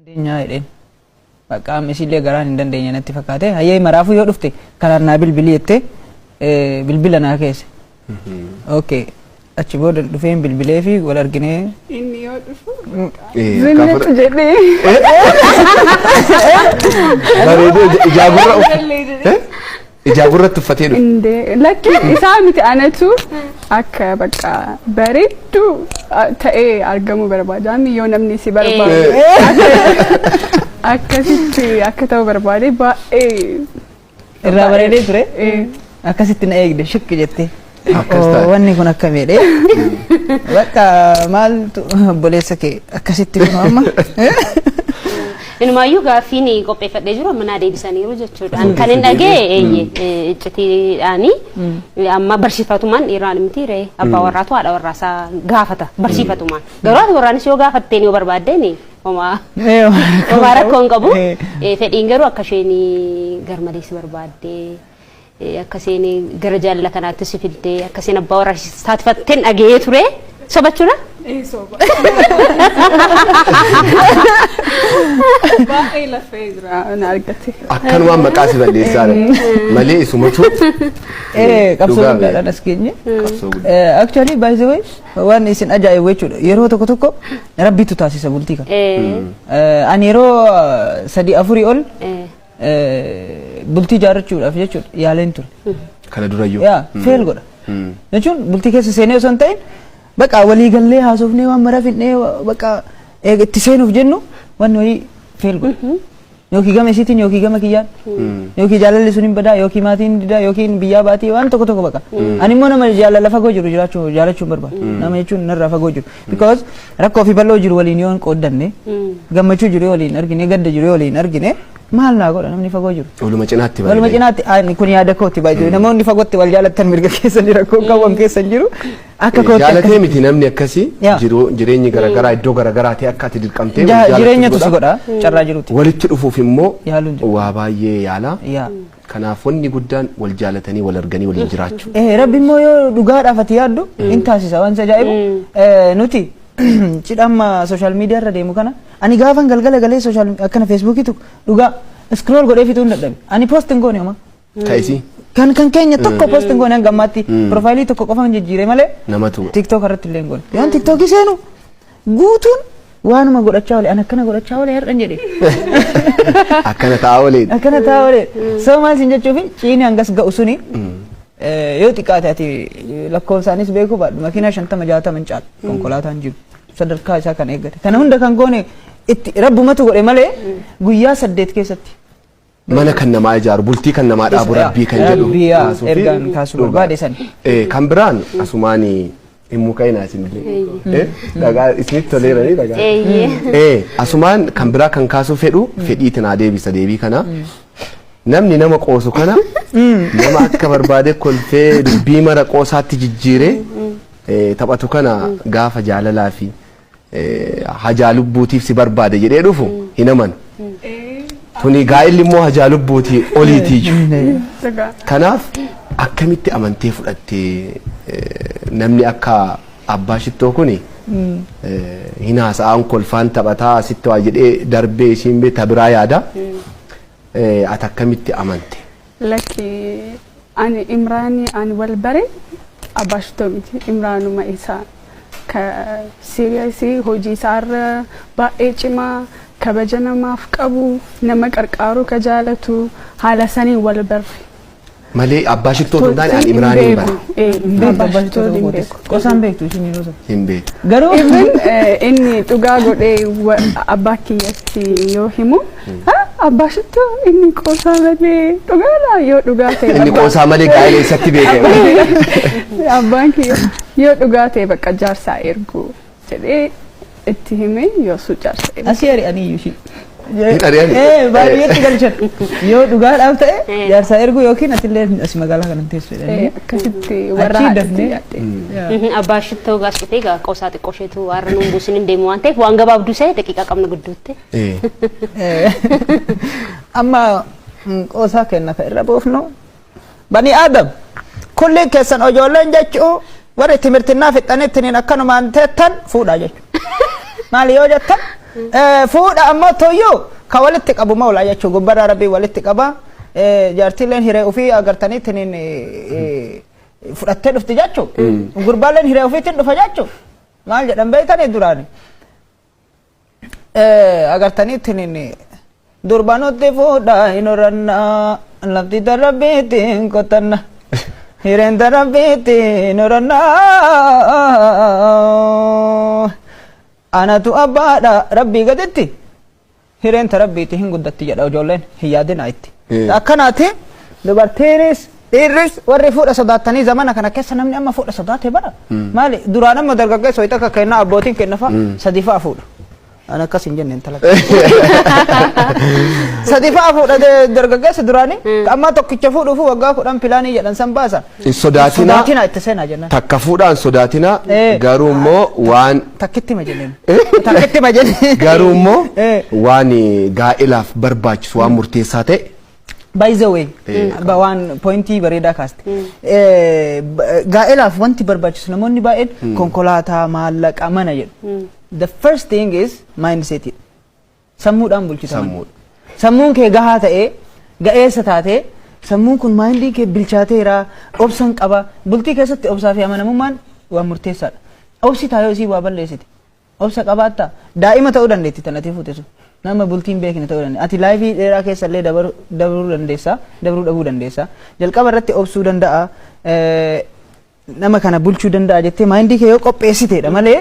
Dandeenyaa jedheen. Bakka amma isiillee garaan hin dandeenye natti fakkaate. Hayyee, maraafuu yoo dhufte karaan naa bilbilii jettee bilbila naa keesse. Okay. Achi booda dhufeen bilbilee fi wal arginee. Inni yoo dhufu zinnitu jedhee. Bareedee ijaa gurra ijaa gurratti uffatee dhufe. Indee, lakki, isaa miti, anatu akka bakka bareedduu ta'ee argamuu barbaada. Amma yoo namni si barbaadu akkasitti akka ta'u barbaade baay'ee. Irraa bareedee ture. Akkasitti na eegde shikki jettee. Akkas taate. Wanni kun akka meedhe. Bakka maaltu obboleessa kee akkasitti kun amma. Inumaayyuu gaaffiin qopheeffadhee jiru amma naa deebisaniiru jechuudha. Kan hin dhagee eeyye iccitiidhaani amma barsiifatumaan dhiiraan miti ree abbaa warraatu haadha warraasaa gaafata barsiifatumaan. Garuu haati warraanis yoo gaafatteen yoo barbaaddeen homaa homaa rakkoo hin qabu. Fedhiin garuu akka isheen garmalee si barbaaddee, akka isheen gara jaalala kanaatti si fiddee, akka isheen abbaa warraa saaxifatteen dhagee ture. Sobachuudha? Soba. Baay'ee lafee jira na argate. Akkanumaan maqaa si balleessaa malee isumatu. Qabsoo Dhugaa guddaadhaan as geenye. Qabsoo guddaa. Actually, by the way, waan isin ajaa'ibu jechuudha. Yeroo tokko tokko rabbitu taasisa bultii kana. Ani yeroo sadii afurii ol bultii ijaarrachuudhaaf jechuudha yaaleen ture. Kana durayyuu. Yaa, fail godha. Jechuun bultii keessa seenee osoo hin ta'in, bakka walii gallee haasofnee waan mara fidnee bakka itti seenuuf jennu wanni wayii fail godha. Yookiin gama isiitiin yookiin gama kiyyaan. Yookiin jaalalli sun hin badaa, yookiin maatiin didaa, yookiin biyyaa baatii, waan tokko tokko bakka. Ani immoo nama jaalala fagoo jiru jiraachuu jaalachuu hin barbaadu. Nama jechuun narraa fagoo jiru. Because rakkoo fi bal'oo jiru waliin yoo hin qooddanne, gammachuu jiru yoo waliin argine, gadda jiru yoo waliin argine, maal naa godha namni fagoo jiru? Waluma cinaatti Waluma bareedee. cinaatti ani kun yaada kooti baay'ee. Namoonni fagootti wal jaalattan mirga keessa jira, rakkoo qaban keessa hin jiru. Akka kootti Jaalatee miti namni akkasii jireenyi garaagaraa iddoo garaagaraa ta'e akka ati dirqamtee wal jaalattu Jireenyatu si godha carraa jirutti. Walitti dhufuuf immoo Yaaluun jira. waa baay'ee yaala. Kanaaf wanni guddaan wal jaalatanii wal arganii waliin jiraachuu. Rabbi immoo yoo dhugaadhaaf ati yaaddu in taasisa. Waan isa ajaa'ibu, nuti cidha amma social media irra deemu kana, ani gaafan galgala galee social akkana Facebookii tokko dhugaa scroll godhee fixuu hin dadhabe. Ani post hin goone homaa. Ka'isii Kan keenya tokko post hin goone hanga ammaatti, profileii tokko qofa hin jijjiire malee. Namatu. TikTok irratti illee hin goone. Yoon TikTokii seenu guutuun waanuma godhachaa oole, ani akkana godhachaa oole har'an jedhe. Akkana taa'aa waliin. Akkana taa'aa oole. So maal sin jechuufi, ciini hangas ga'u suni yoo xiqqaate ati lakkoofsaanis beekuu baadhu makiinaa 50 60 hin caalu konkolaataan jiru sadarkaa isaa kan eeggate. Kana hunda kan goone itti rabbumatu godhe malee guyyaa 8 keessatti. Mana kan namaa ijaaru, bultii kan namaa dhaabu rabbii kan jedhu. Rabbii yaa, kaasuu fi ergaan kaasuu dhugaa. barbaade sani. Kan biraan asumaan hin mukaa'inaa isinillee. Dhagaa isinitti toleeranii dhagaa. Eeyyee. Asumaan kan biraa kan kaasuu fedhu fedhiitiin haa deebisa deebii kana. Namni nama qoosu kana, nama akka barbaade kolfee dubbii mara qoosaatti jijjiiree taphatu kana, gaafa jaalalaa fi hajaa lubbuutiif si barbaade jedhee dhufu hin amanu. Tuni gaa'illi immoo hajaa lubbuutii oliitiiyyu. Dhugaa. Kanaaf akkamitti amantee fudhattee namni akka abbaa shittoo kuni hin haasa'aan kolfaan taphataa asitti waa jedhee darbee isiin beekta biraa yaada. Ati akkamitti amante? Lakki, ani Imraanii ani wal bare abbaa shittoo miti, Imraanuma isaa ka seriousii hojii isaarra baay'ee cimaa, kabaja namaaf qabu, nama qarqaaruu ka jaalatu, haala saniin wal barre. Malee abbaa shittoo otoo hin taane ani Imraaniin bara. Hin beeku. Abbaa shittoo hin beeku. Qosaan beektu isin yeroo sana. Hin beeku. Garuu Even inni dhugaa godhee abbaa kiyyatti yoo himu, "Ha, abbaa shittoo inni qoosaa malee dhugaadha yoo dhugaa ta'e." Inni qoosaa malee gaa'ela eessatti beeke? Abbaan kiyya yoo dhugaa ta'e bakka jaarsaa ergu jedhee itti hime, yoo su jaarsa ergu. Asii ari'anii iyyuu ishii. Hin ari'ani? Baadiyyeetti galchan. Yoo dhugaadhaaf ta'e jaarsaa ergu yookiin atillee as magaalaa kana teessu jedhanii. Akkasitti warra Achii haadhatti dafnee. yaadde. Abbaa shittoo gaas dhufee gaa qoosaa xiqqoo isheetu warra nuun buusin hin deemu waan ta'eef waan gabaabduu see daqiiqaa qabna gidduutti. Amma qoosaa kenna ka irra buufnu. Bani Aadam kulliin keessan ijoolleen jechuu warri timirtinnaa fixxanii ittiniin akkanumaan teettan fuudhaa jechuudha. Maali yoo jettan Fuudha ammoo tooyyuu ka walitti qabu maulaa jechuun gubbarraa Rabbii walitti qaba. Jaartiileen hiree ofii agartanii tiniin fudhattee dhufti jechuu. Gurbaaleen hiree ofiitiin dhufa jechuu. Maal jedhan beektanii duraani? Agartanii tiniin durbanutti fuudha hin horannaa, lafti darabbiitiin qotanna, hireen darabbiitiin horannaa, anatu abbaadha Rabbii gaditti, hireen tarabbiitti hin guddatti jedha. Ijoolleen hin yaadina itti. Akkanaati dubartiinis dhiirris warri fuudha sodaattanii zamana kana keessa namni amma fuudha sodaate bara. Maali, duraan amma dargaggeessa wayita akka kennaa abbootiin kenna fa'a sadii fa'a fuudha. Ani akkas hin jenne, intala. Sadii fa'a fuudha dargaggeessa duraanii. Amma tokkicha fuudhuuf waggaa 10 plan jedhan san baasa. Hin sodaatinaa. Sodaatina, itti seenaa jennaan. Takka fuudhaan sodaatinaa, garuu immoo waan Takkitti ma jenneen. Takkitti ma jenneen. Garuu immoo waan gaa'ilaaf barbaachisu, waan murteessaa ta'e. By the way, waan point bareedaa kaaste. Gaa'elaaf wanti barbaachisu, namoonni baay'een konkolaataa, maallaqa, mana jedhu. The first thing is mindset. Sammuudhaan bulchita. Sammuudha. Sammuun kee gahaa ta'ee, ga'eessa taatee, sammuun kun mind kee bilchaateera, obsan qaba. Bultii keessatti obsaa fi amanamummaan waan murteessaadha. Obsi taayoo isii waa balleessite. Obsa qabaattaa, daa'ima ta'uu dandeetti tanatee fuute sun. Nama bultii hin beekne ta'uu dandeessa. Ati life dheeraa keessa illee dabaruu dandeessa, dabaruu dhabuu dandeessa. Jalqaba irratti obsuu danda'a. Nama kana bulchuu danda'a jettee mind kee yoo qopheessiteedha malee,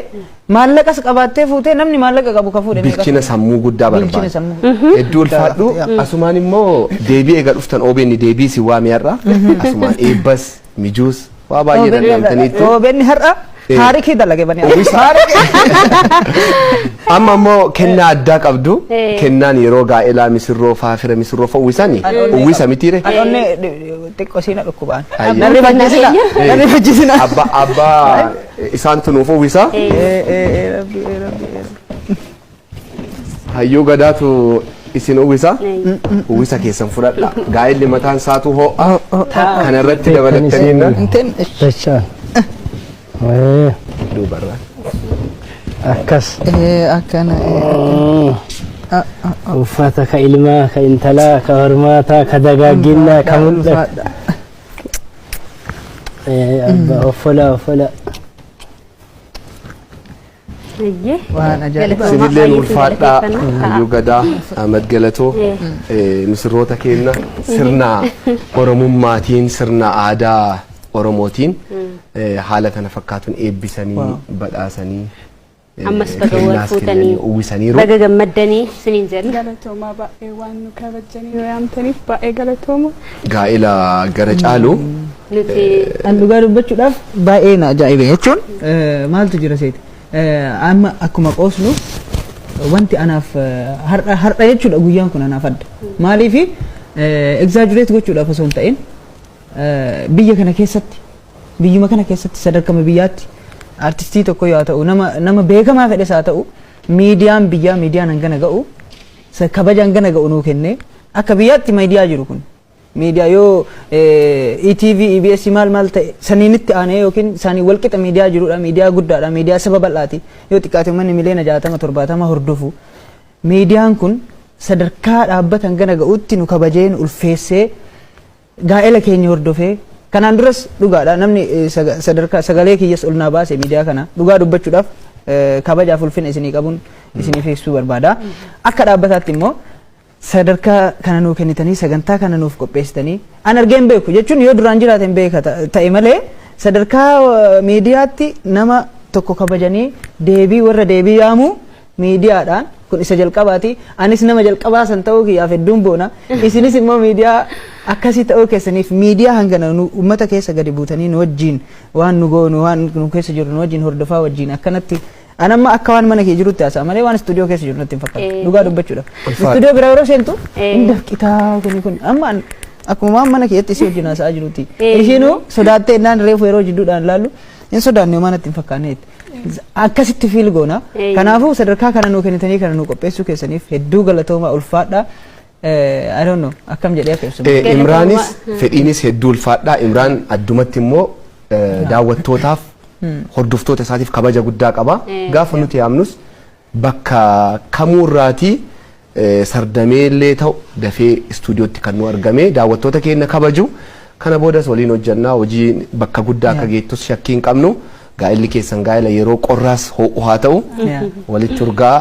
maallaqas qabaattee fuutee, namni maallaqa qabu ka fuudhe meeqa? Bilchina sammuu guddaa Bilchina barbaada. sammuu. Hedduu ulfaadhu. Asumaan immoo deebii eega dhuftan OBN deebii si waame har'a. Asumaan eebbas mijuus waa baay'ee danda'amtaniittu. OBN har'a taarikii dalage bani. Amma immoo kennaa addaa qabdu. Kennaan yeroo gaa'elaa misirroo faa, fira misirroo fa uwwisani. Uwwisa mitiire. An onnee xiqqoo siina dhukkubaan. Ayyee. Nan rifachiisina. Nan rifachiisina. Abbaa isaantu nuuf uwwisa. Rabbi, Rabbi, Rabbi. Hayyuu gadaatu isin uwwisa. Uwwisa keessan fudhadha. Gaa'elli mataan isaatu ho'a. Kana irratti dabalattanii Inteen Dachaan. Duubarraa. Akkas. Akkana. Uffata ka ilmaa, ka intalaa, ka hormaataa, ka dagaaginnaa, ka mul'atu. Abbaa, offola, offola. Waan ajaa'iba. Isinilleen ulfaadhaa, hayyuu gadaa Ahmad Galatoo, misirroota keenya sirna Oromummaatiin, sirna aadaa Oromootiin haala kana fakkaatuun eebbisanii badhaasanii Ammas baga wal kennaas fuutanii kennanii uwwisaniiru. Baga gammaddanii isiniin jenna. Galatoomaa baay'ee, waan nu kabajanii yoo yaamtaniif baay'ee galatooma. Gaa'ela gara caalu Nuti An dhugaa dubbachuudhaaf baay'ee na ajaa'ibe jechuun maaltu jira seeti. Amma akkuma qoosnu, wanti anaaf har'a har'a jechuudha, guyyaan kun anaaf adda. Maaliifi, exaggerate gochuudhaaf osoo hin ta'in, biyya kana keessatti, biyyuma kana keessatti, sadarkama biyyaatti artistii tokko yoo ta'u, nama beekamaa fedhes haa ta'u, miidiyaan biyyaa, miidiyaan hangana ga'u, kabaja hangana ga'u nuu kennee, akka biyyaatti miidiyaa jiru kun miidiyaa yoo ETV, EBS maal maal ta'e saniinitti aanee yookiin isaanii walqixa miidiyaa jirudha, miidiyaa guddaadha, miidiyaa saba bal'aati. Yoo xiqqaate manni miliyoona 60 70 hordofu. Miidiyaan kun sadarkaa dhaabbata hangana ga'utti nu kabajee, nu ulfeessee, gaa'ela keenya hordofee, kanaan duras dhugaadha, namni sadarkaa sagalee kiyyas ol naa baase miidiyaa kana. Dhugaa dubbachuudhaaf kabajaaf ulfina isinii qabuun isiniif ibsuu barbaada. Akka dhaabbataatti immoo sadarkaa kana nuu kennitanii, sagantaa kana nuuf qopheessitanii, an argee hin beeku jechuun, yoo duraan jiraate hin beeka ta'e malee, sadarkaa miidiyaatti nama tokko kabajanii deebii warra deebii yaamu miidiyaadhaan kun isa jalqabaati. Anis nama jalqabaa san ta'uu kiyyaaf hedduun boona. Isinis immoo miidiyaa akkasii ta'uu keessaniif, miidiyaa hangana nu uummata keessa gadi buutanii nu wajjin waan nu goonu, waan nu keessa jiru nu wajjin hordofaa wajjin akkanatti, an amma akka waan mana kee jirutti haasa'a malee waan istuudiyoo keessa jiru natti hin fakkaatu. Dhugaa dubbachuudhaaf. Ulfaadha. Istuudiyoo biraa yeroo seentu hin dafqitaa. Kun amma akkuma waan mana keetti si wajjin haasa'aa jirutti. Ishiinuu sodaattee innaan reefu yeroo jidduudhaan ilaallu hin sodaanne, homaa natti hin fakkaanneetti. Akkasitti feel goona. Kanaafuu sadarkaa kana nuu kennitanii kana nuu qopheessuu keessaniif hedduu galatooma, ulfaadha. I don't know akkam jedhee akka ibsu. Imraanis fedhiinis hedduu ulfaadhaa. Imraan addumatti immoo daawwattootaaf hordoftoota isaatiif kabaja guddaa qaba. Gaafa nuti yaamnus Bakka kamuurraatii sardameellee ta'u dafee istuudiyootti kan nu argame daawwattoota keenya kabaju. Kana boodas waliin hojjannaa, hojii bakka guddaa akka geettus shakkii hin qabnu. Gaa'illi keessan gaa'ila yeroo qorraas ho'u haa ta'u, walitti urgaa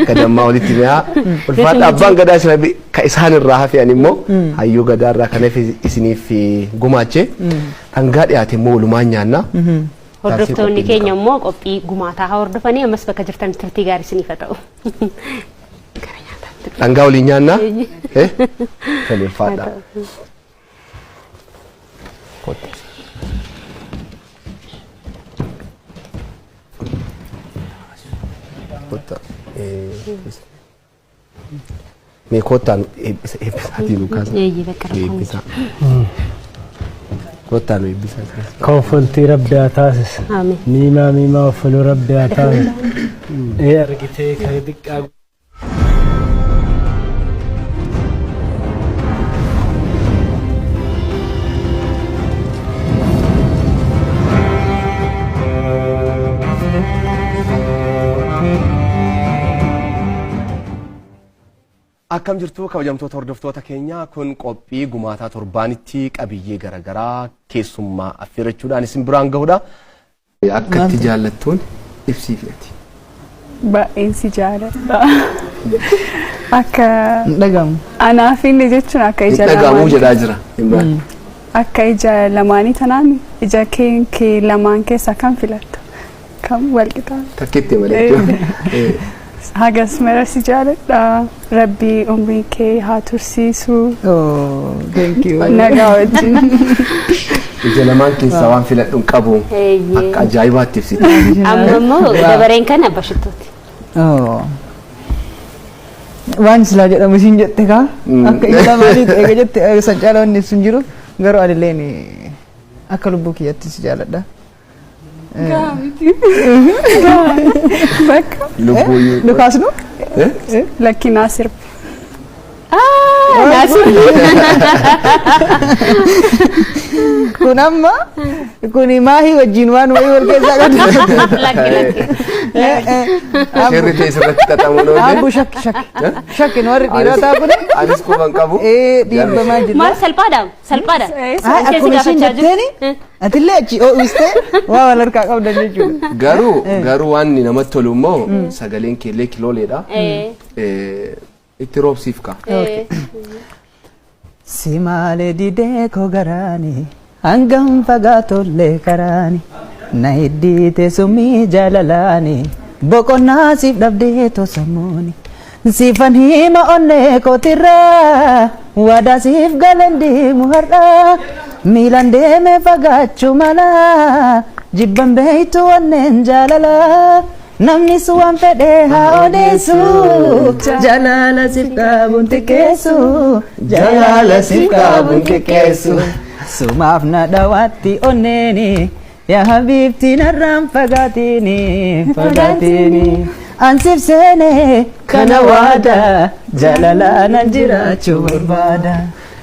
akka dammaa walitti mi'aa. Ulfaadha. Abbaan gadaa isin ka isaan irraa hafean immoo hayyuu gadaa irraa kan hafe isiniif gumaache. Dhangaa dhiyaate immoo walumaan nyaanna. Hordoftoonni keenya immoo qophii gumaataa haa hordofanii, ammas bakka jirtan turtii gaarii isiniif haa ta'u. Gara nyaataatti. Dhangaa waliin nyaanna. Tole, ulfaadha. Kottu. Kottu. Mee kottaan eebbisa eebbisaatii nu kaasa. Eeyyee, bakka rakkoon Eebbisa. Kottaa nu eebbisaa. Koonfoltii rabbi haa taasisu. Amiin. Miimaa miimaa uffaluu rabbi haa taasisu. Ee, argitee ka xiqqaa. Akkam jirtu kabajamtoota hordoftoota keenya? Kun qophii gumaataa torbaanitti qabiyyee garaagaraa keessummaa affeerachuudhaan isin biraan gahudha. Akka itti jaallattuun ibsii feeti. Baay'een si jaaladha. Akka Hin dhagamu. anaaf inni jechuun akka ija Dhagahamuu lamaanii jedhaa jira. Imraan. Akka ija lamaanii tanaan ija kee lamaan keessaa kam filatta? Kam wal qixaa? Takkitti malee jechuudha. Hagas mara si jaaladha. Rabbi umrii kee haa tursiisu. Oh, thank you. Nagaa wajjin. Ija lamaan keessaa waan filadhu hin qabu. Eeyyee. Akka ajaa'ibaatti ibsite. Amma immoo dabareen kan abbaa shittooti. Oh. Waan silaa jedhamu isin jette kaa, akka ija lamaaniitti eega jette, san caalaa wanni ibsu hin jiru, garuu anilleen akka lubbuu kiyyatti si jaaladha. Gaa miti. Bakka Lubbuu. Nu kaasnu? Lakkinaa sirbi. Naasir. Kun amma kuni maahii wajjin waan wayii wal keessaa qabdu. Lakki, lakki. Shirri ta'e sirratti xaxamuun oolle. Abbu, shakki shakki shakki nu warri dhiirotaa kun Anis quban qabu. Dhiibbamaa jirra. Maal, salphaadha? Salphaadha. Ay, akkuma isheen jetteeni atillee achi oo'istee waa wal harkaa qabdan jechuudha. Garuu waan namatti tolu immoo sagaleen keellee kilooleedha. Itti roobsiif ka. Si maalee didee koo garaani hangam fagaatollee karaani na hiddiite summii jaalalaani boqonnaa siif dhabdee tosammuuni siifan hima onnee kootirraa waadaa siif galan deemu har'aa miilan deeme fagaachuu mala jibban beeytu onneen jaalalaa namnis waan fedhe haa odeessu, jaalala siif qabuun xiqqeessu, jaalala siif qabuun xiqqeessu. Sumaaf na dhawaatti onneeni, yaa habiibti, narraan fagaatini, fagaatini. Ansiif seene kana waada, jaalalaa nan jiraachuu barbaada.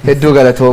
Hedduu galatooma.